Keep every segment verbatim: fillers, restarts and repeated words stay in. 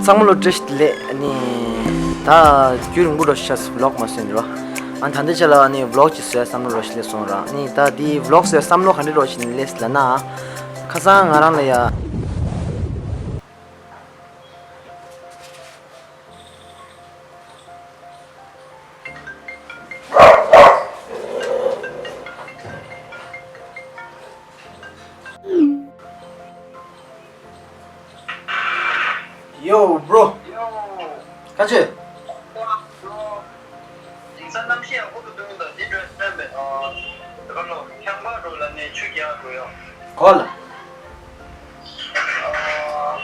ཚང་མ་ལོ་བཀྲ་ཤིས་བདེ་ལེགས། ཨ་ནི་ད་རྒྱུན་རིང་པོ་འགྲོ་ཤག་ཝི་ལོག་མ་བཟོས་ནས་རོ། ཨ་ད་ལྟའི་ཆ་ལ་ཨ་ནི་ཝི་ལོག་ཅིག་བཟོས་བསམ་བློ་རོ་ཞིག་སླེབས་སོང་ར། ཨ་ནི་ད་དེ་ཝི་ལོག་བཟོས་བསམ་བློ་ག་འདྲ་རོ་ཞིག་སླེབས་ལབ་ན། ཁ་སང་ང་རང་ལ་ཡ། Yo, bro. Yo. ག་ཅི། དེང་སང་གནམ་གཤིས་ཡག་པོ་འདུག་འདུག་ད་འདི་འགྲོ་ཡ་མེད། ཨ། དེ་ག་ལོ་ཁྱང་པ་འགྲོ་ལ་ནས་ཆུ་རྒྱག་འགྲོ་ཡ། གོ་ལ། ཨ།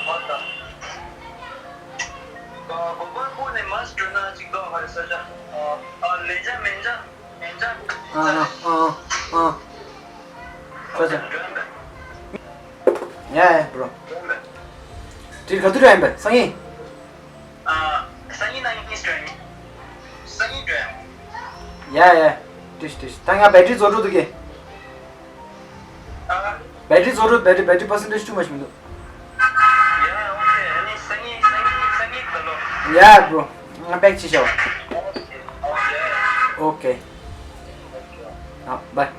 གོ་ལ། ཨ། གོ་པ་ཁུག་ནས་མར་འགྲོ་ན་ཅིག་འདུག་ཧ་རེ་ས་ཆ། ཨ། ཨ། ལེ་ཆ་མེན་ཆ་མེན་ཆ། ཨ་ཨ་ཨ་ཨ། ས་ཆ། འགྲོ་ཡ་མེད། ཡ་ཡ་bro། འགྲོ་ཡ་མེད། དེ་ག་དུས་འགྲོ་ཡ་ཡིན་པས་སང་ཉིན། ཨ། སང་ཉིན་ནང་ཉིན་སྤྲོད་ཡིན། སང་ཉིན་སྤྲོད་ཡིན། ཡ་ཡ། དྲིས་དྲིས། ད་ང་བེ་ཊི་རི་རྫོགས་འགྲོ་འདུག་གི། ཨ། བེ་ཊི་རི་རྫོགས་འགྲོ། བེ་ཊི་རི་བེ་ཊི་རི་པར་སེན་ཊེ་ཇི་ཅུང་མ་ཞིག་མི་འདུག། ཡ་ཨོ་ཁེ། ཨ་ནི་སང་ཉིན་སང་ཉིན་སང་ཉིན་ག་ལོ། ཡ་bro། ང་པེག་བྱས་བཞག་པ། ཨོ་ཁེ། ཨོ་ཡ། ཨོ་ཁེ། ཨ། བའི།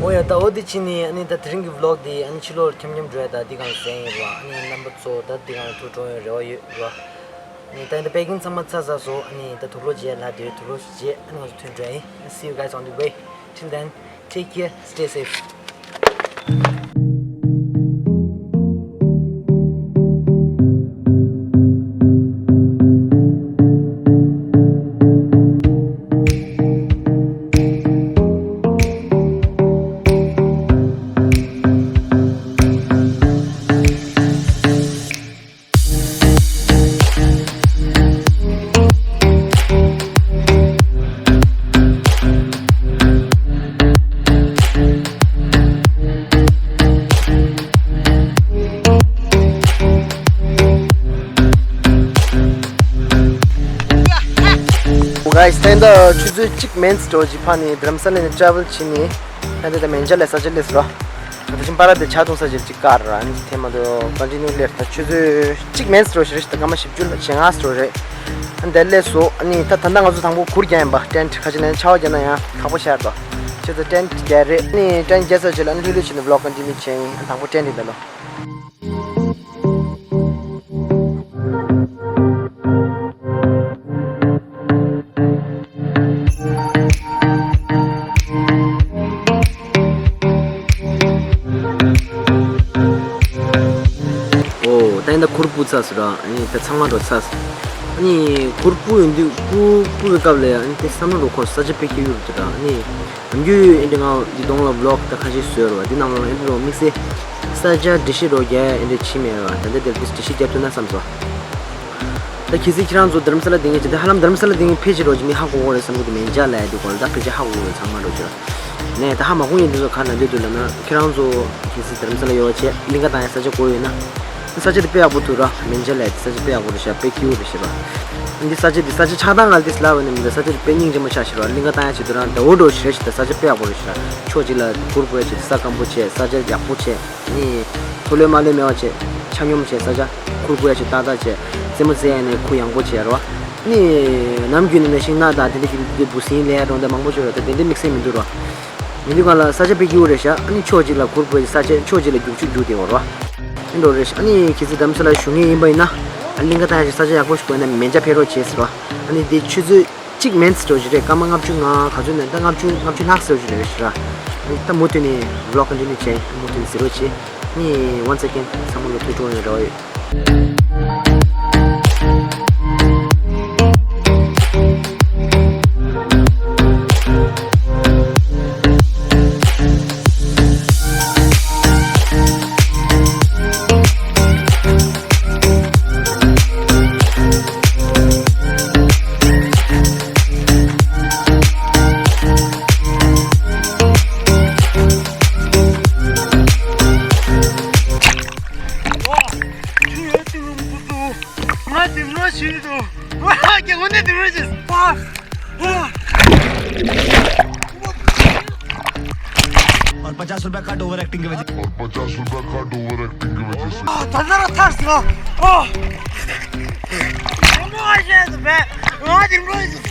འོ་ཡ། ད་འོ་དེ་ཕྱིན་ནས་ཨ་ནི་ད་དེ་རིང་གི་ཝི་ལོག་དེ་ཨ་ནི་ཕྱི་ལོགས་འཁྱམ་འཁྱམ་འགྲོ་ཡ། ད་འདི་གང་ཟེར་ཡིན་རོ། ཨ་ནི་རྣམ་པ་ཚོ་ད་འདི་གང་ཐུགས་སྤྲོ་ཡོང་རེ་བ་ཡོད་རོ། ཨ་ནི་ད་ཡིན་ད་པེ་ཀིང་ཚང་མ་ཚར་ཚར་སོང་། ཨ་ནི་ད་དུག་ལོག་རྗེས་ལ་དེ་དུག་ལོག་རྗེས་ཨ་ནི་ང་ཚོ་ཐོན་འགྲོ་ཡ་ཡིན། See you guys on the way. Till then, take care, stay safe. Guys, ད་ལྟ་ཆུ་ཚོད་གཅིག་མིན་ཙམ་འགྲོ་ཅིག་ཕ་ནི་དྷ་རམ་ས་ལ་ནས་ཊེ་རེ་ཝལ་བྱས་ནས། ད་ལྟ་ད་མན་ཇ་ལ་ས་ཆ་སླེབས་སོང་ར། ད་ཕྱིན་པ་ར་དེ་ཇ་འཐུང་ས་ཅིག་ཅིག་བཀག་ར། ཨ་ནི་དེ་མ་གཏོགས་ཀོན་ཊི་ནིའུ་སླེབས། ད་ཆུ་ཚོད་གཅིག་མིན་ཙམ་འགྲོ་ཞིག་རེད། ད་སྐར་མ་བཞི་བཅུ་ལ་ཞེ་ལྔ་ཙམ་འགྲོ་རེད། ཨ་ནི་དེ་སླེབས་སོང་། ཨ་ནི་ད་ད་ལྟ་ང་ཚོ་དང་པོ་གུར་རྒྱག་ཡིན་པ། ཊེན་ཊི་ཁ་ཅིག་ནས་ཆར་པ་བརྒྱབ་ན་ཡང་ཁག་པོ་ཤར་དོ། ཆུ་ཚོད་ཊེན་ཊི་རྒྱག་རེད། ཨ་ནི་ཊེན་ཊི་རྒྱག་ཚར་རྗེས་ལ་ཨ་ནི་ལྷོད་ལྷོད་བྱས་ནས་ཝི་ལོག་ཀོན་ཊི་ནིའུ་བྱས་ཡིན། ཨ་ནི་དང་པོ་ཊེན་ཊི་འདི་ལ། ཨོ། ད་ཡིན་ད་གུར་སྤུ་ཚར་སོང་ར། ཨ་ནི་ད་ཚང་མ་འགྲོ་ཚར་སོང་། ཨ་ནི་གུར་སྤུ་ཡོང་དུས་སྤུ་སྤུ་བའི་སྐབས་ལ་ཡ་ཨ་ནི་དེ་བསམ་བློ་འགྲོ་ཁོ་ས་ཆ་དཔེ་སྐྱིད་པོ་འདུག་ར། ཨ་ནི། ནམ་རྒྱུན་ཨེ་འདྲ་ང་འདི་གདོང་ལ་ཝི་ལོག་ད་ཁ་ཤས་བཟོས་རོ། འདི་ནང་ལ་ཨེ་འདྲ་རོ་དམིགས་བསལ་ས་ཆ་འགྲེལ་བཤད་རོ་རྒྱག་ཨེ་འདྲ་བྱས་མེད་ར། ད་ལྟ་དེར་འདི་འགྲེལ་བཤད་རྒྱག་ཐུབ་ན་བསམ་སོང་། ད་གལ་སྲིད་ཁྱེད་རང་ཚོ་དྷ་རམ་ས་ལ་སྡོད་མཁན་བྱས་ཏེ་ཧ་ལམ་དྷ་རམ་ས་ལ་སྡོད་མཁན་ཕལ་ཆེར་རོ་ཅིག་མི་ཧ་གོ་གོ་རེད་བསམ་གི་འདུག་མན་ཇ་ལབ་ཡ་འདི་སྐོར་ལ་ད་ཕལ་ཆེར་ཧ་གོ་གོ་རེད་ཚང་མ་རོ་ཅིག་ལ། ནས་ད་ཧ་མ་གོ་མཁན་འདི་ཚོ་ག་ན་སྡོད་འདུག་ལབ་ན་ཁྱེད་རང་ཚོ་གལ་སྲིད་དྷ་རམ་ས་ལ་ཡོད་པ་བྱས་གླིང་ག་བཏང་ཡ་ས་ཆ་དགོས་ཡོད་ན། ས་ཆ་དེ་དཔེ་ཡག་པོ་འདུག་ར། མན་ཇ་ལབ་ཡ་དེ་ས་ཆ་དཔེ་ཡག་པོ་རེད་ཤག་དཔེ་སྐྱིད་པོ་རེད་ཤག་ར། འདི་ས་ཆ་འདི་ས་ཆ་ཆགས་སྟངས་ང་ལ་དེ་ལབ་པ་ནི་མི་འདུག་ས་ཆ་དེ་དཔེ་སྙིང་རྗེ་མོ་ཆགས་ཤག་ར། གླིང་ག་བཏང་ཡ་བྱེད་དུས་རང་ཟླ་བོ་འགྲོ་ཞིག་རེད་ཤག་ད་ས་ཆ་དཔེ་ཡག་པོ་རེད་ཤག་ར། ཕྱོགས་གཅིག་ལ་གུར་སྤོ་ཡ་བྱེད། ས་སྐམ་པོ་བྱས། ས་ཆ་ཡག་པོ་བྱས། ནི་མཐོ་ལོས་དམའ་ལོས་མེད་པ་བྱས། ཆ་སྙོམས་བྱས། ས་ཆ་གུར་སྤོ་ཡ་བྱེད་ཏག་ཏག་བྱས། རྩེད་མོ་རྩེ་ཡ་ནི་ཁུ་ཡངས་པོ་བྱས་ར་བ། ནི་ནམ་རྒྱུན་ནས་ཤིང་ནགས་དང་དེ་འདྲ་གི་འབུ་སྲིན་ལས་འགྲོ་འདི་མང་པོ་ཤོར་ར། ད་དེ་འདྲ་དམིགས་བསལ་མི་འདུག་ར། མི་འདུག་ག་ལ་ས་ཆ་དཔེ་སྐྱིད་པོ་རེད་ཤག་ཨ་ནི་ཕྱོགས་གཅིག་ལ་གུར་སྤོས་ས་ཆ་ཕྱོགས་གཅིག་ལ་རྒྱུག་ཆུ་རྒྱུག་དེ་འོར་བ། ཨེ་འགྲོ་རེད་ཤག་ཨ་ནི་གལ་སྲིད་དྷ་རམ་ས་ལ་བཞུགས་མཁན་ཡིན་པ་ཡིན་ན། ཨ་གླིང་ག་བཏང་ཡག་ཅིག་ས་ཆ་ཡག་པོ་ཞིག་དགོས་ན་མན་ཇ་ཕེབས་རོགས་བྱེད་ཟེར་བ། ཨ་ནི་དེ་ཆུ་ཚོད་གཅིག་མིན་ཙམ་འགྲོ་ཞིག་རེད། སྐར་མ་ལྔ་བཅུ་ང་ག་ཚོད་ནས་ད་ལྔ་བཅུ་ལྔ་བཅུ་ལྷག་ཙམ་འགྲོ་ཞིག་རེད་ཤག་ཨ་ནི་ད་མུ་མཐུད་ནས་ཝི་ལོག་ཀོན་ཊི་ནིའུ་བྱས། མུ་མཐུད་ནས་གཟིགས་རོགས་བྱེད། ཨ་ནི་once again ཚང་མ་ལ་ཐུགས་སྤྲོ་བའི་རེ་བ་ཡོད། ཞུས་འདུག་ཨ་ཀྱེ་འོ་ནས་དེ་རུ་ཅིས། ཨ། ཨ། और पचास रुपए cut over acting की वजह और पचास रुपए कट ओवर एक्टिंग की वजह से ཨ། ད་ལྟ་ར་ཐར་སོང་། ཨ། ཨ་མོ་ཨ་ཤེས་སུ་བས། ཨ་དེ་རུ་ཅིས།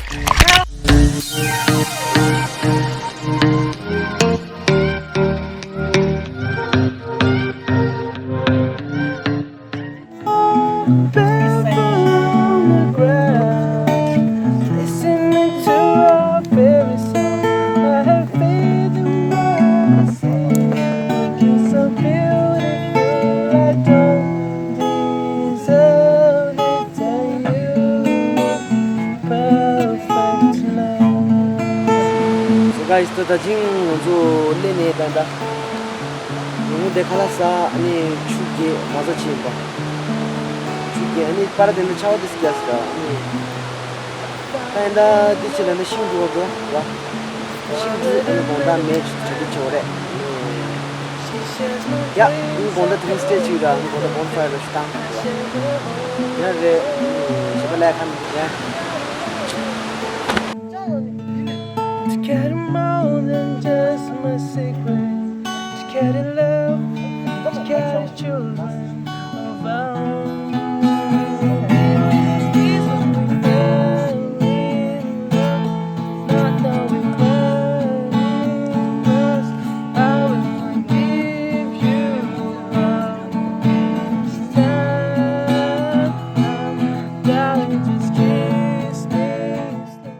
So guys, ད་ད་ཅིང་ང་ཚོ་སླེབས་ནས་ད་ད། ཉིན་མོ་དེ་ཁ་ལག་ཟ། ཨ་ནི་ཆུ་རྐྱལ་མ་ཟ་ཆེན་པ། ཆུ་རྐྱལ་ཨ་ནི་པར་དེ་འདྲ་ཆགས་པ་དེ་སྐྱ་ཟ་ཨ་ནི། ད་ཡིན་ད་དེ་ཕྱི་ལ་ནི་ཤིང་འབྲུ་བ་འགྲོ་ར། ཤིང་འབྲུ་ཨ་ནི་དགོང་དག་མེ་ཆུ་གྲ་སྒྲིག་བྱེད་འོ་རེད། ཡ། ཨ་ནི་དགོང་དག་དེ་རིང་སི་ཊེ་ཇི་ཅིག་ར། ཨ་ནི་དགོང་དག་བོན་ཕ་ཡར་ར་ཞིག་བཏང་འགྲོ་ར། ཡ་རེད། ཞེ་པོ་ལས་ཁ་མི་འདུག་ཡ། To carry more than just my secret, to carry love, to carry children of our own. Even if we fell in love, not knowing what it was, I will give you all this time. Darling, just kiss me slow.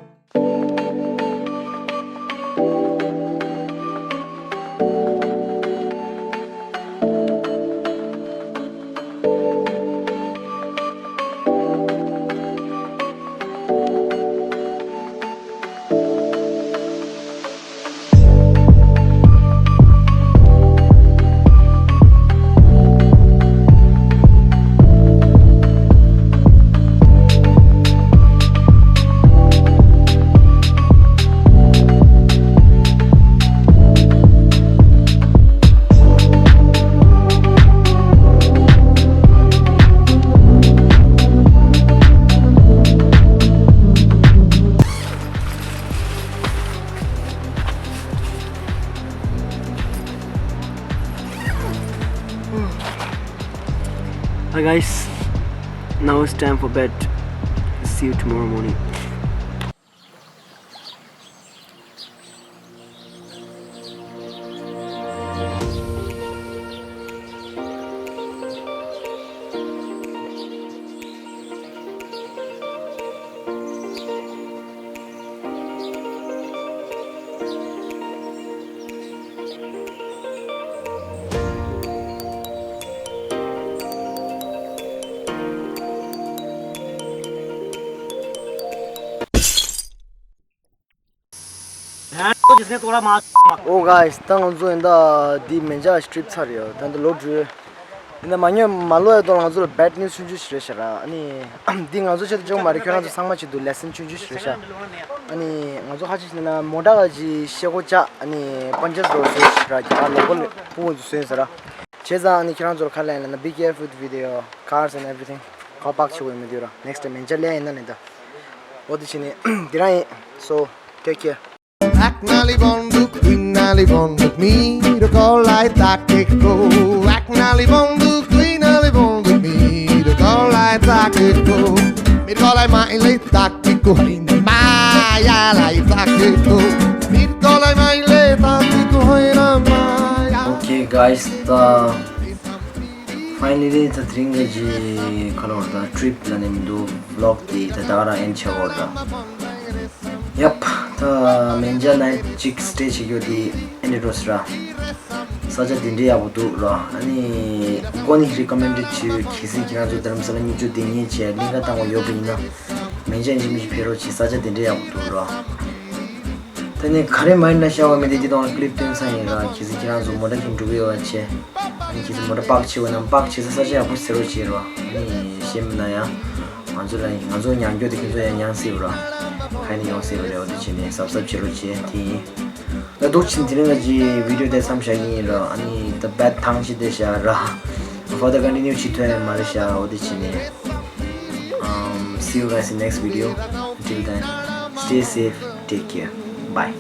Hi guys, now it's time for bed. See you tomorrow morning. Oh guys, ད་ང་ཚོ་ཡིན་ད་འདི་མེ་འཇགས་ཊི་རིབ་ཚར་ཡོད། ད་འདི་ལོག་འགྲོ། ཡིན་ད་མ་ཉོས་མ་ལོག་ཡ་དོ་ང་ཚོ་ལ་བེཌ་ནིའུ་སི་ཆུང་ཆུང་ཞིག་རེད་ཤག་ར། ཨ་ནི་འདི་ང་ཚོ་ཆེད་དུ་ཅུང་མ་རེད། ཁྱོད་རང་ཚོ་ཚང་མ་ཆེད་དུ་ལེ་སན་ཆུང་ཆུང་ཞིག་རེད་ཤག། ཨ་ནི་ང་ཚོ་ཁ་ཅིག་ཞིག་ན་མོ་ཊ་ག་ཅིག་ཤེལ་སྒོ་བཅག། ཨ་ནི་པན་ཅར་རོ་སོ་ཞིག་ར། རྒྱ་གར་ལོ་གོ་ལ་ཕུ་བོ་ཚོ་སོན་ཟེར་ར། བྱས་ཙང་ཨ་ནི་ཁྱེད་རང་ཚོར་ཁ་ལན་ལ་ན་be careful with your cars and everything. Car park བྱེད་དགོས་ཡོད་མི་འདུག་ར། Next time མེ་འཇགས་ལས་ཡིན་ན་ནི་ད། འོ་དེ་བྱས་ནས་འདི་རང་ཡིན། So take care. Aknali bonduk, inali bonduk, miro kolai takeko. Aknali bonduk, inali bonduk, miro kolai takeko. Mir kolai maile takeko, maya lai takeko. Mir kolai maile takeko, hoina maya. Okay guys, the finally the thing is, color the trip la nem do vlog the the dara end chawar da. Yep, ད་མེ་འཇགས་ནའི་ཊི་ཅིག་སི་ཊེ་ཇི་བྱེད་རྒྱུ་དེ་ཨེན་ཌི་འགྲོ་སི་ར། ས་ཆ་དེ་འདྲའི་ཡག་པོ་འདུག་ར། ཨ་ནི་ཀོ་ནི་རི་ཀོ་མེན་ཌེ་ཌི་བྱེད་ཡོད། གལ་སྲིད་ཁྱེད་རང་ཚོ་དྷ་རམ་ས་ལ་སྨྱུག་ཆུ་དེ་ཉེ་ཆེ་གླིང་ག་བཏང་བ་ཡོད་པ་ཡིན་ན། མེ་འཇགས་ཡིན་གཅིག་མིན་གཅིག་ཕེབས་རོགས་བྱེད། ས་ཆ་དེ་འདྲའི་ཡག་པོ་འདུག་ར། ད་ནི་ག་རེ་མ་ཡིན་ན་ཤ་བ་མི་དེ་དེ་དང་ཀི་ལིབ་སྟོན་ས་ཡིན་ར། གལ་སྲིད་ཁྱེད་རང་ཚོ་མོ་ཊ་གིན་འགྲོ་གི་ཡོད་པ་བྱས། ཨ་ནི་ཁྱེད་ཚོ་མོ་ཊ་པག་བྱེད་པ་ན་པག་བྱེད་ས་ས་ཆ་ཡག་པོ་ཟེར་རོགས་བྱེད་ར། ཨ་ནི་གཞན་མིན་ན་ཡང་། ང་ཚོ་ལ་ང་ཚོ་མྱངས་རྒྱུ་དེ་ཁྱེད་ཚོ་ཡང་མྱངས་སྲིད་པ་ར། ཁ་ནས་ཡོང་སྲིད་པ་རེད། འོ་དེ་བྱས་ནས་གཟབ་གཟབ་བྱེད་རོགས་བྱེད། དེ་ཡིན། ད་འདུག་ཕྱིན་དེ་རིང་ལ་ཅི་བི་ཌི་ཡོ་དེ་མཚམས་བཞག་གི་ཡིན་ར། ཨ་ནི་ད་བེཌ་ཐང་ཆེ་དེ་བཞག་ར། ཧྥར་དར་ཀོན་ཊི་ནིའུ་བྱེད་ཐུབ་ཡ་མ་རེད་ཤག། འོ་དེ་བྱས་ནས། ཨམ། See you guys in next video. Until then, stay safe, take care. Bye.